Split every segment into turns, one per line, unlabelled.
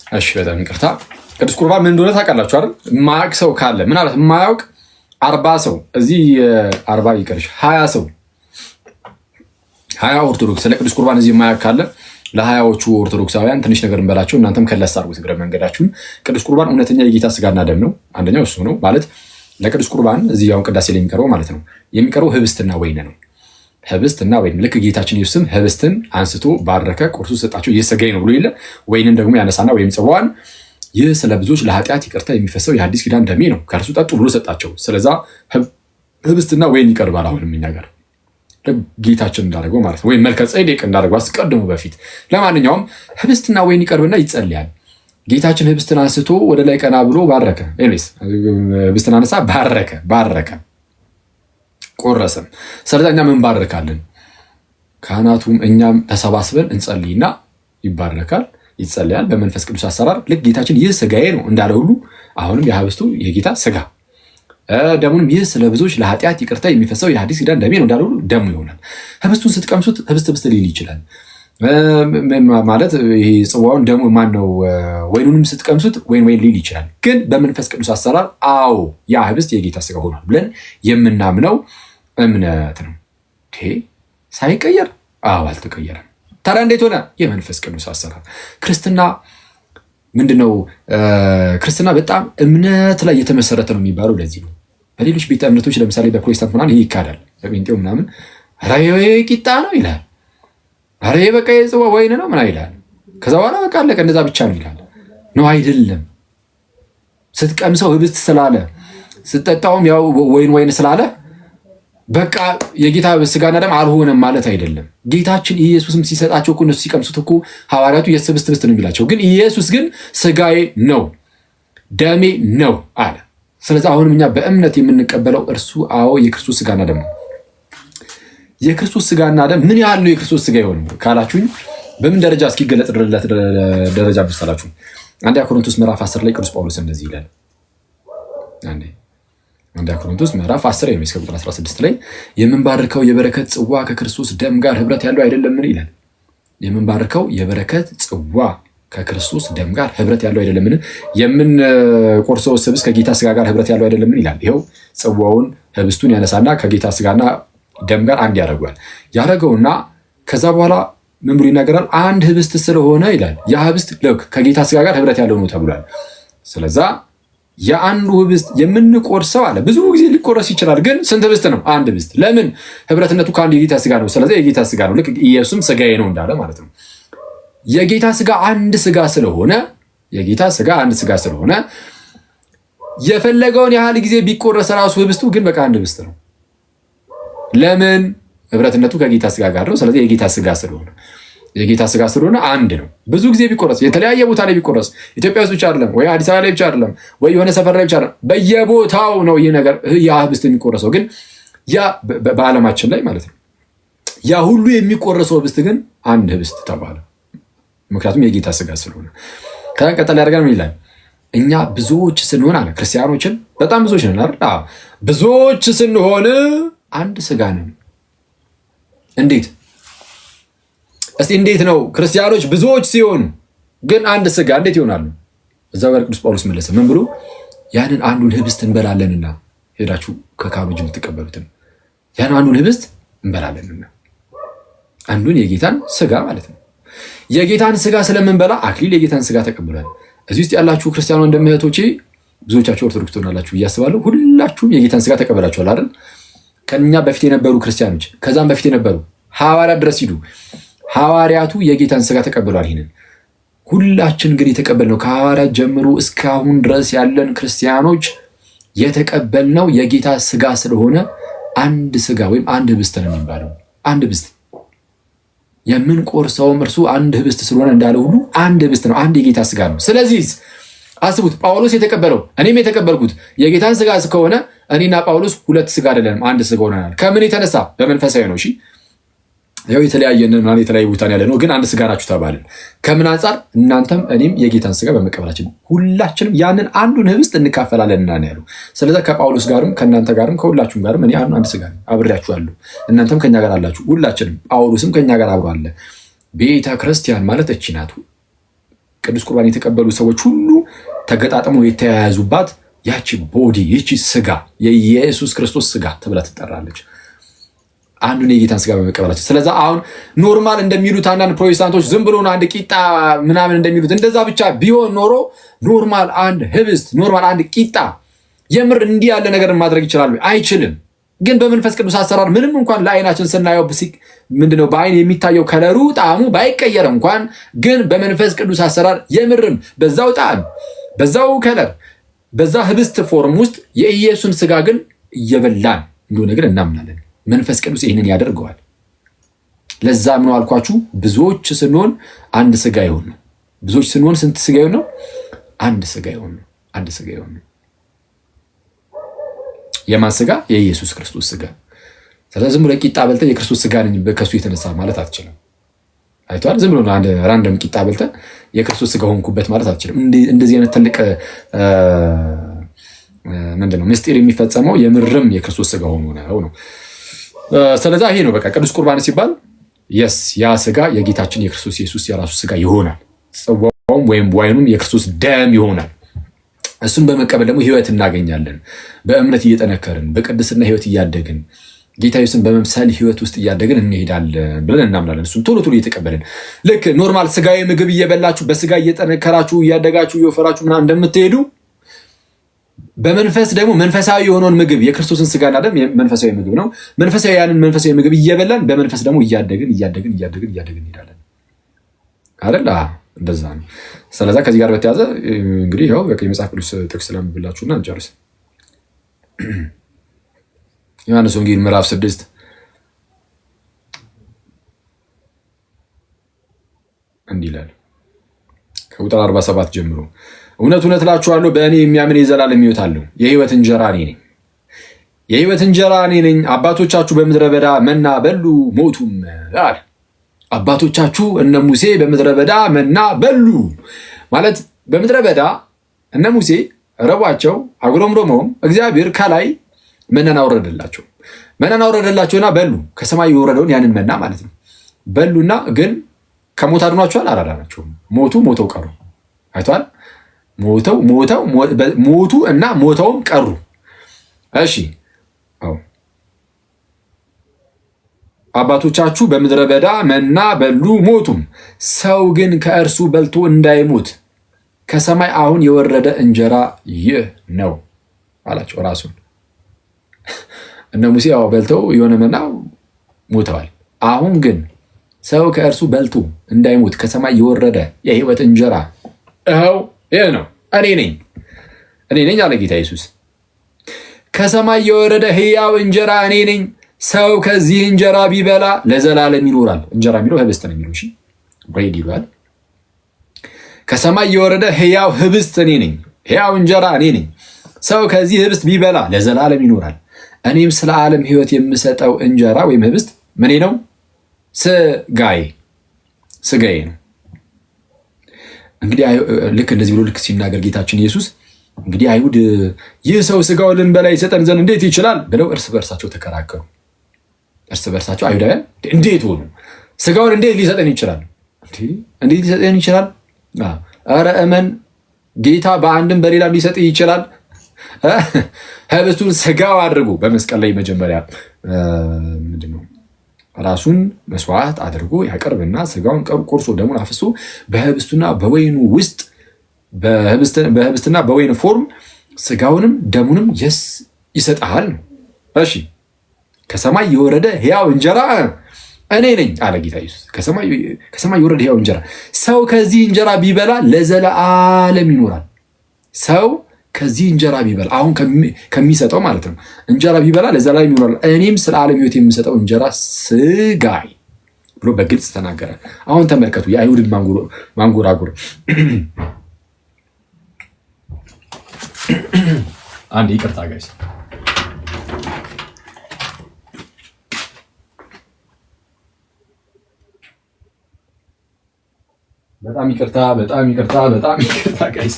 እሺ፣ በጣም ይቅርታ። ቅዱስ ቁርባን ምን እንደሆነ ታውቃላችሁ አይደል? የማያውቅ ሰው ካለ፣ ምናልባት የማያውቅ 40 ሰው እዚህ፣ 40 ይቅርሽ፣ 20 ሰው፣ 20 ኦርቶዶክስ ስለ ቅዱስ ቁርባን እዚህ የማያውቅ ካለ ለ20ዎቹ ኦርቶዶክሳውያን ትንሽ ነገር እንበላቸው። እናንተም ከለስ አድርጉት እግረ መንገዳችሁን። ቅዱስ ቁርባን እውነተኛ የጌታ ስጋና ደም ነው። አንደኛው እሱ ነው። ማለት ለቅዱስ ቁርባን እዚህ አሁን ቅዳሴ ላይ የሚቀርበው ማለት ነው፣ የሚቀርበው ህብስትና ወይን ነው። ህብስትና ወይን፣ ልክ ጌታችን ኢየሱስም ህብስትን አንስቶ ባረከ፣ ቆርሶ ሰጣቸው፣ ይህ ስጋዬ ነው ብሎ የለ፣ ወይንን ደግሞ ያነሳና ወይም ጽዋን ይህ ስለ ብዙዎች ለኃጢአት ይቅርታ የሚፈሰው የአዲስ ኪዳን ደሜ ነው፣ ከእርሱ ጠጡ ብሎ ሰጣቸው። ስለዛ ህብስትና ወይን ይቀርባል። አሁንም እኛ ጋር ጌታችን እንዳደረገው ማለት ነው፣ ወይም መልከ ጼዴቅ እንዳደረገው አስቀድሞ በፊት። ለማንኛውም ህብስትና ወይን ይቀርብና ይጸልያል። ጌታችን ህብስትን አንስቶ ወደ ላይ ቀና ብሎ ባረከ። Anyways፣ ህብስትን አነሳ፣ ባረከ፣ ባረከ፣ ቆረሰም። ስለዚ እኛም እንባርካለን። ካህናቱም እኛም ተሰባስበን እንጸልይና ይባረካል፣ ይጸልያል። በመንፈስ ቅዱስ አሰራር ልክ ጌታችን ይህ ስጋዬ ነው እንዳለ ሁሉ አሁንም የህብስቱ የጌታ ስጋ፣ ደሙንም ይህ ስለ ብዙዎች ለኃጢአት ይቅርታ የሚፈሰው የሐዲስ ኪዳን ደሜ ነው እንዳለ ሁሉ ደሙ ይሆናል። ህብስቱን ስትቀምሱት ህብስት ህብስት ሊል ይችላል። ማለት ይሄ ጽዋውን ደሙ ማን ነው? ወይኑንም ስትቀምሱት ወይን ወይን ሊል ይችላል። ግን በመንፈስ ቅዱስ አሰራር አዎ ያ ህብስት የጌታ ስጋ ሆኗል ብለን የምናምነው እምነት ነው። ሳይቀየር? አዎ፣ አልተቀየረም። ታዲያ እንዴት ሆነ? የመንፈስ ቅዱስ አሰራር። ክርስትና ምንድነው? ክርስትና በጣም እምነት ላይ የተመሰረተ ነው የሚባለው ለዚህ ነው። በሌሎች ቤተ እምነቶች ለምሳሌ በፕሮቴስታንት ምናምን ይህ ይካዳል። በጴንጤው ምናምን ኧረ ቂጣ ነው ይላል። ኧረ በቃ የጽዋ ወይን ነው ምናምን ይላል። ከዛ በኋላ በቃ አለቀ፣ እንደዛ ብቻ ነው ይላል። ነው አይደለም። ስትቀምሰው ህብስት ስላለ፣ ስትጠጣውም ያው ወይን ወይን ስላለ በቃ የጌታ ስጋና ደም አልሆነም ማለት አይደለም። ጌታችን ኢየሱስም ሲሰጣቸው እኮ እነሱ ሲቀምሱት እኮ ሐዋርያቱ የህብስት ህብስት ነው የሚላቸው፣ ግን ኢየሱስ ግን ስጋዬ ነው ደሜ ነው አለ። ስለዚህ አሁንም እኛ በእምነት የምንቀበለው እርሱ አዎ የክርስቶስ ስጋና ደም ነው። የክርስቶስ ስጋና ደም ምን ያህል ነው የክርስቶስ ስጋ የሆነው ካላችሁኝ፣ በምን ደረጃ እስኪገለጥ ደረጃ መሰላችሁ? አንደኛ ቆሮንቶስ ምዕራፍ 10 ላይ ቅዱስ ጳውሎስ እንደዚህ ይላል። አንደኛ ቆሮንቶስ ምዕራፍ 10 ወይም እስከ ቁጥር 16 ላይ የምንባርከው የበረከት ጽዋ ከክርስቶስ ደም ጋር ህብረት ያለው አይደለምን ይላል። የምንባርከው የበረከት ጽዋ ከክርስቶስ ደም ጋር ህብረት ያለው አይደለምን? የምንቆርሰው ህብስት ከጌታ ስጋ ጋር ህብረት ያለው አይደለምን ይላል። ይኸው ጽዋውን ህብስቱን ያነሳና ከጌታ ስጋና ደም ጋር አንድ ያደርገዋል። ያደረገውና ከዛ በኋላ ምን ብሎ ይናገራል? አንድ ህብስት ስለሆነ ይላል። ያ ህብስት ልክ ከጌታ ስጋ ጋር ህብረት ያለው ነው ተብሏል። ስለዛ የአንዱ ህብስት የምንቆርሰው አለ፣ ብዙ ጊዜ ሊቆረስ ይችላል። ግን ስንት ህብስት ነው? አንድ ህብስት። ለምን? ህብረትነቱ ከአንድ የጌታ ስጋ ነው። ስለዚህ የጌታ ስጋ ነው። ልክ ኢየሱስም ስጋዬ ነው እንዳለ ማለት ነው። የጌታ ስጋ አንድ ስጋ ስለሆነ፣ የጌታ ስጋ አንድ ስጋ ስለሆነ የፈለገውን ያህል ጊዜ ቢቆረስ ራሱ ህብስቱ ግን በቃ አንድ ህብስት ነው። ለምን? ህብረትነቱ ከጌታ ስጋ ጋር ነው። ስለዚህ የጌታ ስጋ ስለሆነ አንድ ነው። ብዙ ጊዜ ቢቆረስ፣ የተለያየ ቦታ ላይ ቢቆረስ፣ ኢትዮጵያ ውስጥ ብቻ አይደለም ወይ አዲስ አበባ ላይ ብቻ አይደለም ወይ የሆነ ሰፈር ላይ ብቻ አይደለም፣ በየቦታው ነው ይህ ነገር፣ ያ ህብስት የሚቆረሰው፣ ግን ያ በዓለማችን ላይ ማለት ነው። ያ ሁሉ የሚቆረሰው ህብስት ግን አንድ ህብስት ተባለ። ምክንያቱም የጌታ ስጋ ስለሆነ። ከዛ ቀጠል ያደርጋል። ምን ይላል? እኛ ብዙዎች ስንሆን አለ፣ ክርስቲያኖችን በጣም ብዙዎች ነን አይደል? ብዙዎች ስንሆን አንድ ስጋ ነን። እንዴት? እስቲ እንዴት ነው ክርስቲያኖች ብዙዎች ሲሆኑ ግን አንድ ስጋ እንዴት ይሆናሉ? እዛው ጋር ቅዱስ ጳውሎስ መለሰ። ምን ብሎ? ያንን አንዱን ህብስት እንበላለንና፣ ሄዳችሁ ከካህኑ እጅ የምትቀበሉትን ያን አንዱን ህብስት እንበላለንና፣ አንዱን የጌታን ስጋ ማለት ነው። የጌታን ስጋ ስለምንበላ አክሊል የጌታን ስጋ ተቀብሏል። እዚህ ውስጥ ያላችሁ ክርስቲያን ወንድም እህቶቼ ብዙዎቻችሁ ኦርቶዶክስ ትሆናላችሁ ብዬ አስባለሁ። ሁላችሁም የጌታን ስጋ ተቀበላችኋል አይደል? ከኛ በፊት የነበሩ ክርስቲያኖች፣ ከዛም በፊት የነበሩ ሐዋርያት ድረስ ሂዱ። ሐዋርያቱ የጌታን ስጋ ተቀብሏል። ይህንን ሁላችን ግን የተቀበልነው ከሐዋርያት ጀምሮ እስካሁን ድረስ ያለን ክርስቲያኖች የተቀበልነው የጌታ ስጋ ስለሆነ አንድ ስጋ ወይም አንድ ህብስት ነው የሚባለው። አንድ ህብስት፣ የምንቆርሰውም እርሱ አንድ ህብስት ስለሆነ እንዳለ ሁሉ አንድ ህብስት ነው፣ አንድ የጌታ ስጋ ነው። ስለዚህ አስቡት፣ ጳውሎስ የተቀበለው እኔም የተቀበልኩት የጌታን ስጋ ከሆነ እኔና ጳውሎስ ሁለት ስጋ አይደለንም፣ አንድ ስጋ ሆነናል። ከምን የተነሳ? በመንፈሳዊ ነው። እሺ፣ ያው የተለያየን ምናምን የተለያየ ቦታ ያለ ነው፣ ግን አንድ ስጋ ናችሁ ተባልን። ከምን አንጻር? እናንተም እኔም የጌታን ስጋ በመቀበላችን ሁላችንም ያንን አንዱን ህብስት እንካፈላለንና ነው ያሉ። ስለዚ ከጳውሎስ ጋርም ከእናንተ ጋርም ከሁላችሁም ጋርም እኔ አንድ ስጋ ነኝ፣ አብሬያችኋለሁ። እናንተም ከኛ ጋር አላችሁ፣ ሁላችንም። ጳውሎስም ከኛ ጋር አብሮ አለ። ቤተ ክርስቲያን ማለት እቺ ናት። ቅዱስ ቁርባን የተቀበሉ ሰዎች ሁሉ ተገጣጥመው የተያያዙባት ያቺ body፣ ይቺ ስጋ የኢየሱስ ክርስቶስ ስጋ ተብላ ትጠራለች። አንዱን የጌታን ስጋ በመቀበላቸው። ስለዛ አሁን normal እንደሚሉት አንዳንድ ፕሮቴስታንቶች ዝም ብሎ አንድ ቂጣ ምናምን እንደሚሉት እንደዛ ብቻ ቢሆን ኖሮ normal አንድ ህብስት፣ normal አንድ ቂጣ የምር እንዲህ ያለ ነገር ማድረግ ይችላሉ? አይችልም። ግን በመንፈስ ቅዱስ አሰራር ምንም እንኳን ለአይናችን ስናየው ምንድነው በአይን የሚታየው color ኡ ጣዕሙ ባይቀየር እንኳን ግን በመንፈስ ቅዱስ አሰራር የምርም በዛው ጣዕም፣ በዛው color፣ በዛ ህብስት form ውስጥ የኢየሱስን ስጋ ግን እየበላን እንደሆነ ግን እናምናለን። መንፈስ ቅዱስ ይህንን ያደርገዋል። ለዛም ነው አልኳችሁ፣ ብዙዎች ስንሆን አንድ ስጋ ይሆን ነው። ብዙዎች ስንሆን ስንት ስጋ ይሆን ነው? አንድ ስጋ ይሆን ነው። አንድ ስጋ ይሆን ነው። የማን ስጋ? የኢየሱስ ክርስቶስ ስጋ። ስለዚህ ዝም ብሎ ቂጣ በልተህ የክርስቶስ ስጋ ነኝ ከሱ የተነሳ ማለት አትችልም። አይተዋል። ዝም ብሎ አንድ random ቂጣ በልተህ የክርስቶስ ስጋ ሆንኩበት ማለት አትችልም። እንደዚህ አይነት ትልቅ ምንድን ነው ምስጢር የሚፈጸመው የምርም የክርስቶስ ስጋ ሆኖ ነው ነው። ስለዛ ይሄ ነው በቃ ቅዱስ ቁርባን ሲባል yes፣ ያ ስጋ የጌታችን የክርስቶስ ኢየሱስ የራሱ ስጋ ይሆናል። ጽዋውም ወይም ዋይኑም የክርስቶስ ደም ይሆናል። እሱን በመቀበል ደግሞ ህይወት እናገኛለን። በእምነት እየጠነከርን፣ በቅድስና ህይወት እያደግን፣ ጌታ ኢየሱስን በመምሰል ህይወት ውስጥ እያደግን እንሄዳለን ብለን እናምናለን። እሱን ቶሎ ቶሎ እየተቀበልን ልክ normal ስጋዊ ምግብ እየበላችሁ በስጋ እየጠነከራችሁ፣ እያደጋችሁ፣ እየወፈራችሁ ምናምን እንደምትሄዱ በመንፈስ ደግሞ መንፈሳዊ የሆነውን ምግብ፣ የክርስቶስን ስጋና ደም መንፈሳዊ ምግብ ነው። መንፈሳዊ ያንን መንፈሳዊ ምግብ እየበላን በመንፈስ ደግሞ እያደግን እያደግን እያደግን እያደግን እንሄዳለን አይደል? እንደዛ ነው። ስለዛ ከዚህ ጋር በተያዘ እንግዲህ ያው የመጽሐፍ ቅዱስ ጥቅስ ላንብብላችሁና እንጨርስ። ዮሐንስ ወንጌል ምዕራፍ 6 እንዲህ ይላል ከቁጥር 47 ጀምሮ፦ "እውነት እውነት እላችኋለሁ፣ በእኔ የሚያምን የዘላለም ሕይወት አለው። የሕይወት እንጀራ እኔ ነኝ። የሕይወት እንጀራ እኔ ነኝ። አባቶቻችሁ በምድረ በዳ መና በሉ ሞቱም" አለ። አባቶቻችሁ እነ ሙሴ በምድረ በዳ መና በሉ ማለት በምድረ በዳ እነ ሙሴ ረቧቸው አጉረምርመውም እግዚአብሔር ከላይ መናን አወረደላቸው። መናን አወረደላቸውና በሉ። ከሰማይ የወረደውን ያንን መና ማለት ነው። በሉና ግን ከሞት አድኗቸዋል? አላዳናቸውም። ሞቱ፣ ሞተው ቀሩ። አይተዋል። ሞተው ሞተው ሞቱ እና ሞተውም ቀሩ። እሺ፣ አባቶቻችሁ በምድረ በዳ መና በሉ ሞቱም። ሰው ግን ከእርሱ በልቶ እንዳይሞት ከሰማይ አሁን የወረደ እንጀራ ይህ ነው አላቸው። ራሱን እነ ሙሴ ያው በልተው የሆነ መና ሞተዋል። አሁን ግን ሰው ከእርሱ በልቶ እንዳይሞት ከሰማይ የወረደ የሕይወት እንጀራ ይኸው ይህ ነው፣ እኔ ነኝ፣ እኔ ነኝ አለ ጌታ ኢየሱስ። ከሰማይ የወረደ ሕያው እንጀራ እኔ ነኝ። ሰው ከዚህ እንጀራ ቢበላ ለዘላለም ይኖራል። እንጀራ የሚለው ህብስት ነው የሚለው፣ እሺ፣ bread ይሏል። ከሰማይ የወረደ ሕያው ህብስት እኔ ነኝ፣ ሕያው እንጀራ እኔ ነኝ። ሰው ከዚህ ህብስት ቢበላ ለዘላለም ይኖራል። እኔም ስለ ዓለም ሕይወት የምሰጠው እንጀራ ወይም ህብስት ምኔ ነው? ስጋዬ፣ ስጋዬ ነው። እንግዲህ ልክ እንደዚህ ብሎ ልክ ሲናገር ጌታችን ኢየሱስ እንግዲህ አይሁድ "ይህ ሰው ስጋውን ልንበላ ይሰጠን ዘንድ እንዴት ይችላል?" ብለው እርስ በእርሳቸው ተከራከሩ። እርስ በእርሳቸው አይሁዳውያን እንዴት ሆኑ? ስጋውን እንዴት ሊሰጠን ይችላል? እንዴት ሊሰጠን ይችላል? ኧረ እመን፣ ጌታ በአንድም በሌላም ሊሰጥ ይችላል። ህብስቱን ስጋው አድርጎ በመስቀል ላይ መጀመሪያ ምንድን ነው ራሱን መስዋዕት አድርጎ ያቀርብና ስጋውን ቆርሶ ደሙን አፍሶ በህብስቱና በወይኑ ውስጥ፣ በህብስትና በወይን form ስጋውንም ደሙንም yes ይሰጥሃል ነው። እሺ፣ ከሰማይ የወረደ ሕያው እንጀራ እኔ ነኝ አለ ጌታ ኢየሱስ። ከሰማይ የወረደ ሕያው እንጀራ፣ ሰው ከዚህ እንጀራ ቢበላ ለዘለዓለም ይኖራል። ሰው ከዚህ እንጀራ ቢበላ፣ አሁን ከሚሰጠው ማለት ነው፣ እንጀራ ቢበላ ለዘላለም ይኖራል። እኔም ስለ ዓለም ሕይወት የምሰጠው እንጀራ ስጋዬ ብሎ በግልጽ ተናገረ። አሁን ተመልከቱ የአይሁድን ማንጎራጎር። አንድ ይቅርታ guys። በጣም ይቅርታ፣ በጣም ይቅርታ፣ በጣም ይቅርታ guys፣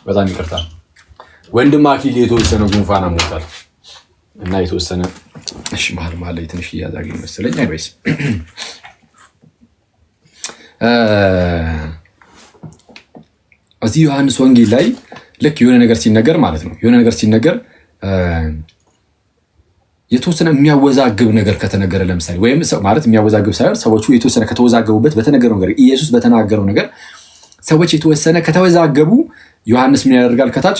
በጣም ይቅርታ። ወንድም አክሊል የተወሰነ ጉንፋን አሞታል እና የተወሰነ እሺ፣ መሀል መሀል ላይ ትንሽ እያዛገኝ መሰለኝ። Anyways፣ እዚህ ዮሐንስ ወንጌል ላይ ልክ የሆነ ነገር ሲነገር ማለት ነው፣ የሆነ ነገር ሲነገር የተወሰነ የሚያወዛግብ ነገር ከተነገረ፣ ለምሳሌ ወይም ማለት የሚያወዛግብ ሳይሆን ሰዎቹ የተወሰነ ከተወዛገቡበት በተነገረው ነገር፣ ኢየሱስ በተናገረው ነገር ሰዎች የተወሰነ ከተወዛገቡ ዮሐንስ ምን ያደርጋል? ከታች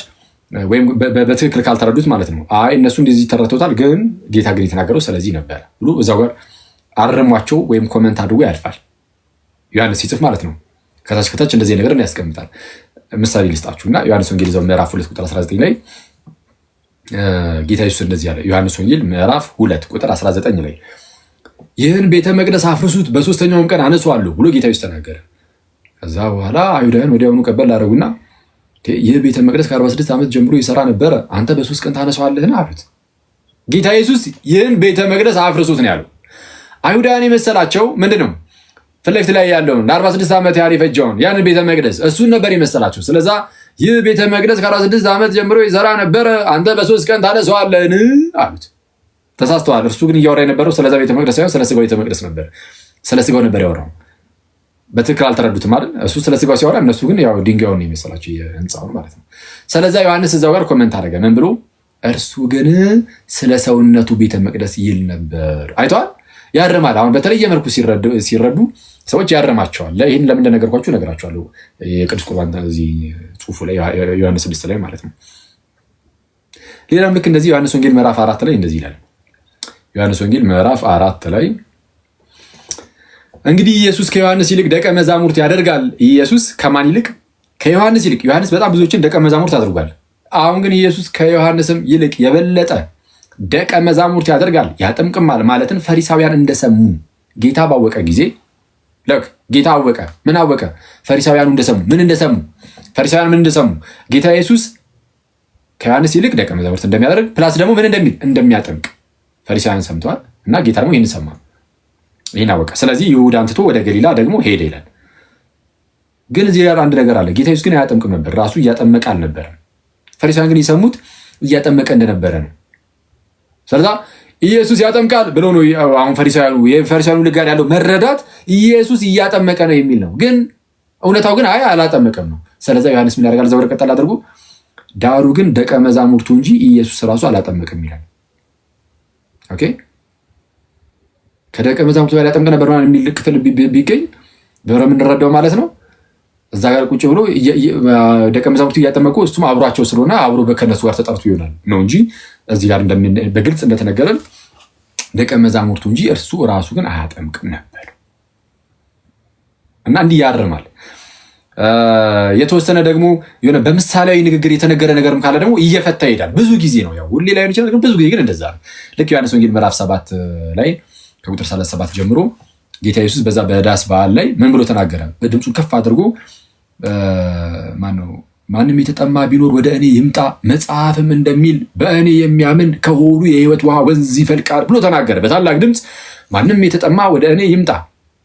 ወይም በትክክል ካልተረዱት ማለት ነው፣ አይ እነሱ እንደዚህ ተረድተውታል፣ ግን ጌታ ግን የተናገረው ስለዚህ ነበረ ብሎ እዛው ጋር አርሟቸው ወይም comment አድርጎ ያልፋል። ዮሐንስ ሲጽፍ ማለት ነው። ከታች ከታች እንደዚህ ነገር ያስቀምጣል። ምሳሌ ልስጣችሁ እና ዮሐንስ ወንጌል እዛው ምዕራፍ 2 ቁጥር 19 ላይ ጌታ ኢየሱስ እንደዚህ አለ። ዮሐንስ ወንጌል ምዕራፍ 2 ቁጥር 19 ላይ "ይህን ቤተ መቅደስ አፍርሱት፣ በሶስተኛውም ቀን አነሳዋለሁ" ብሎ ጌታ ኢየሱስ ተናገረ። ከዛ በኋላ አይሁዳውያን ወዲያውኑ ቀበል አደረጉና "ይህ ቤተ መቅደስ ከ46 ዓመት ጀምሮ ይሰራ ነበረ፣ አንተ በ3 ቀን ታነሳዋለህን?" አሉት። ጌታ ኢየሱስ ይህን ቤተ መቅደስ አፍርሱት ነው ያለው። አይሁዳውያን የመሰላቸው ምንድን ነው? ፊት ለፊት ላይ ያለውን ለ46 ዓመት ያህል የፈጀውን ያንን ቤተ መቅደስ እሱን ነበር የመሰላቸው። ስለዛ "ይህ ቤተ መቅደስ ከ46 ዓመት ጀምሮ ይሰራ ነበረ፣ አንተ በ3 ቀን ታነሳዋለህን?" አሉት። ተሳስተዋል። እርሱ ግን እያወራ የነበረው ስለዛ ቤተ መቅደስ ሳይሆን ስለ ስጋው ቤተ መቅደስ ነበር። ስለ ስጋው ነበር ያወራው። በትክክል አልተረዱትም አይደል? እሱ ስለ ስጋው ሲያወራ፣ እነሱ ግን ያው ድንጋዩን የመሰላቸው፣ የህንፃውን ማለት ነው። ስለዛ ዮሐንስ እዛው ጋር comment አደረገ። ምን ብሎ? "እርሱ ግን ስለ ሰውነቱ ቤተ መቅደስ ይል ነበር።" አይተዋል። ያርማል። አሁን በተለየ መልኩ ሲረዱ ሰዎች ያርማቸዋል። ይህን ለምን እንደነገርኳችሁ እነግራችኋለሁ። የቅዱስ ቁርባን እዚህ ጽሁፉ ላይ ዮሐንስ 6 ላይ ማለት ነው። ሌላም ልክ እንደዚህ ዮሐንስ ወንጌል ምዕራፍ 4 ላይ እንደዚህ ይላል። ዮሐንስ ወንጌል ምዕራፍ 4 ላይ እንግዲህ ኢየሱስ ከዮሐንስ ይልቅ ደቀ መዛሙርት ያደርጋል። ኢየሱስ ከማን ይልቅ? ከዮሐንስ ይልቅ። ዮሐንስ በጣም ብዙዎችን ደቀ መዛሙርት አድርጓል። አሁን ግን ኢየሱስ ከዮሐንስም ይልቅ የበለጠ ደቀ መዛሙርት ያደርጋል ያጠምቅማል ማለትን ፈሪሳውያን እንደሰሙ ጌታ ባወቀ ጊዜ፣ look፣ ጌታ አወቀ። ምን አወቀ? ፈሪሳውያኑ እንደሰሙ። ምን እንደሰሙ? ፈሪሳውያን ምን እንደሰሙ? ጌታ ኢየሱስ ከዮሐንስ ይልቅ ደቀ መዛሙርት እንደሚያደርግ plus ደግሞ ምን እንደሚል፣ እንደሚያጠምቅ ፈሪሳውያን ሰምተዋል። እና ጌታ ደግሞ ይህን ሰማ፣ ይህን አወቀ። ስለዚህ ይሁዳን ትቶ ወደ ገሊላ ደግሞ ሄደ ይላል። ግን እዚህ ጋር አንድ ነገር አለ። ጌታ ኢየሱስ ግን አያጠምቅም ነበር፣ ራሱ እያጠመቀ አልነበረም። ፈሪሳውያን ግን የሰሙት እያጠመቀ እንደነበረ ነው። ስለዛ ኢየሱስ ያጠምቃል ብሎ ነው። አሁን ፈሪሳውያኑ፣ የፈሪሳውያኑ ጋር ያለው መረዳት ኢየሱስ እያጠመቀ ነው የሚል ነው። ግን እውነታው ግን አይ አላጠመቀም ነው። ስለዛ ዮሐንስ ምን ያደርጋል? ዘወር ቀጠል አድርጎ "ዳሩ ግን ደቀ መዛሙርቱ እንጂ ኢየሱስ ራሱ አላጠመቅም" ይላል። Okay፣ ከደቀ መዛሙርቱ ጋር ያጠምቅ ነበር የሚል ክፍል ቢገኝ በምንረዳው ማለት ነው። እዛ ጋር ቁጭ ብሎ ደቀ መዛሙርቱ እያጠመቁ እሱም አብሯቸው ስለሆነ አብሮ ከነሱ ጋር ተጠርቶ ይሆናል ነው እንጂ እዚህ ጋር በግልጽ እንደተነገረን ደቀ መዛሙርቱ እንጂ እርሱ ራሱ ግን አያጠምቅም ነበር እና እንዲህ ያርማል። የተወሰነ ደግሞ የሆነ በምሳሌያዊ ንግግር የተነገረ ነገርም ካለ ደግሞ እየፈታ ይሄዳል። ብዙ ጊዜ ነው፣ ያው ሁሌ ላይሆን ይችላል፣ ግን ብዙ ጊዜ ግን እንደዛ ነው። ልክ ዮሐንስ ወንጌል ምዕራፍ 7 ላይ ከቁጥር 37 ጀምሮ ጌታ ኢየሱስ በዛ በዳስ በዓል ላይ ምን ብሎ ተናገረ? በድምፁን ከፍ አድርጎ ማነው "ማንም የተጠማ ቢኖር ወደ እኔ ይምጣ፣ መጽሐፍም እንደሚል በእኔ የሚያምን ከሆዱ የሕይወት ውሃ ወንዝ ይፈልቃል" ብሎ ተናገረ በታላቅ ድምፅ። "ማንም የተጠማ ወደ እኔ ይምጣ፣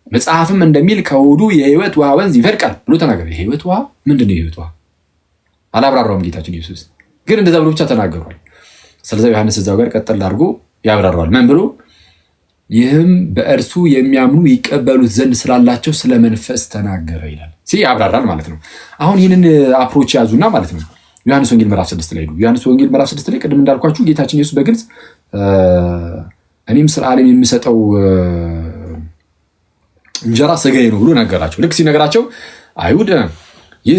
መጽሐፍም እንደሚል ከሆዱ የሕይወት ውሃ ወንዝ ይፈልቃል" ብሎ ተናገረ። የሕይወት ውሃ ምንድን ነው? የሕይወት ውሃ አላብራራውም ጌታችን ኢየሱስ፣ ግን እንደዛ ብሎ ብቻ ተናግሯል። ስለዚ ዮሐንስ እዛው ጋር ቀጠል አድርጎ ያብራራዋል። ምን ብሎ? "ይህም በእርሱ የሚያምኑ ይቀበሉት ዘንድ ስላላቸው ስለ መንፈስ ተናገረ" ይላል። See፣ ያብራራል ማለት ነው። አሁን ይህንን approach ያዙና ማለት ነው ዮሐንስ ወንጌል ምዕራፍ 6 ላይ ሄዱ። ዮሐንስ ወንጌል ምዕራፍ 6 ላይ ቅድም እንዳልኳችሁ ጌታችን ኢየሱስ በግልጽ "እኔም ስለ ዓለም የምሰጠው እንጀራ ስጋዬ ነው" ብሎ ነገራቸው። ልክ ሲነግራቸው አይሁድ ይህ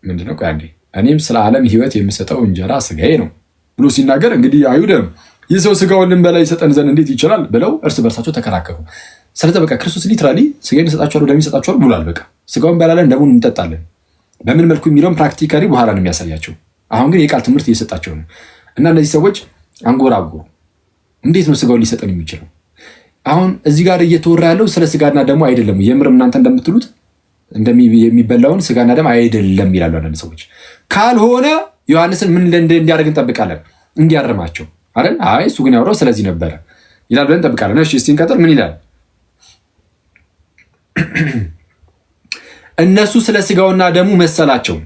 ምንድነው? ቆይ አንዴ፣ "እኔም ስለ ዓለም ሕይወት የምሰጠው እንጀራ ስጋዬ ነው" ብሎ ሲናገር እንግዲህ አይሁድ "ይህ ሰው ስጋውን ልንበላ ይሰጠን ዘንድ እንዴት ይችላል?" ብለው እርስ በርሳቸው ተከራከሩ። ስለዚህ በቃ ክርስቶስ literally "ስጋዬን እሰጣችኋለሁ፣ ደሜን እሰጣችኋለሁ" ብሏል። በቃ ስጋውን እንበላለን፣ ደሙን እንጠጣለን። በምን መልኩ የሚለውን practically በኋላ ነው የሚያሳያቸው። አሁን ግን የቃል ትምህርት እየሰጣቸው ነው። እና እነዚህ ሰዎች አንጎራጎሩ። እንዴት ነው ስጋውን ሊሰጠን የሚችለው? አሁን እዚህ ጋር እየተወራ ያለው ስለ ስጋና ደሙ አይደለም። የምርም እናንተ እንደምትሉት የሚበላውን ስጋና ደም አይደለም ይላሉ አንዳንድ ሰዎች። ካልሆነ ዮሐንስን ምን እንዲያደርግ እንጠብቃለን? እንዲያርማቸው አይደል? አይ እሱ ግን ያወራው ስለዚህ ነበረ ይላል ብለን እንጠብቃለን። እሺ እስቲ እንቀጥል። ምን ይላል? እነሱ ስለ ስጋውና ደሙ መሰላቸው፣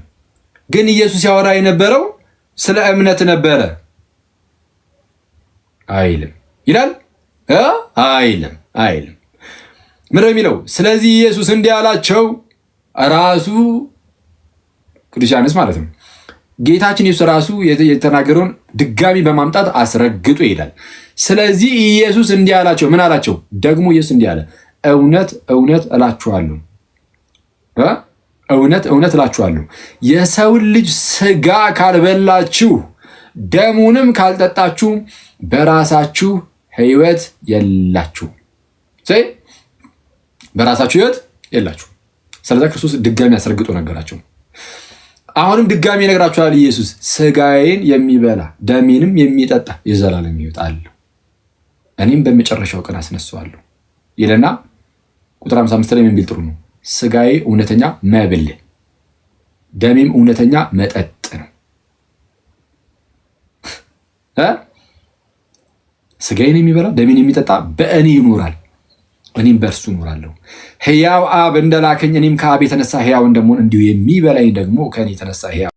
ግን ኢየሱስ ያወራ የነበረው ስለ እምነት ነበረ አይልም። ይላል? አይልም፣ አይልም። ምንድነው የሚለው? ስለዚህ ኢየሱስ እንዲህ አላቸው፣ ራሱ ቅዱስ ዮሐንስ ማለት ነው። ጌታችን ኢየሱስ ራሱ የተናገረውን ድጋሚ በማምጣት አስረግጦ ይሄዳል። ስለዚህ ኢየሱስ እንዲህ አላቸው። ምን አላቸው? ደግሞ ኢየሱስ እንዲህ አለ፣ እውነት እውነት እላችኋለሁ፣ እውነት እውነት እላችኋለሁ፣ የሰውን ልጅ ስጋ ካልበላችሁ ደሙንም ካልጠጣችሁ በራሳችሁ ሕይወት የላችሁ፣ በራሳችሁ ሕይወት የላችሁ። ስለዚ ክርስቶስ ድጋሚ አስረግጦ ነገራቸው። አሁንም ድጋሚ ይነግራችኋል ኢየሱስ፣ ስጋዬን የሚበላ ደሜንም የሚጠጣ የዘላለም ሕይወት አለው፣ እኔም በመጨረሻው ቀን አስነሳዋለሁ ይለና ቁጥር 55 ላይ ምን ቢል ጥሩ ነው? ስጋዬ እውነተኛ መብል ደሜም እውነተኛ መጠጥ ነው። ስጋዬን የሚበላ ደሜን የሚጠጣ በእኔ ይኖራል፣ እኔም በእርሱ እኖራለሁ። ሕያው አብ እንደላከኝ እኔም ከአብ የተነሳ ሕያው እንደምሆን እንዲሁ የሚበላኝ ደግሞ ከእኔ የተነሳ ሕያው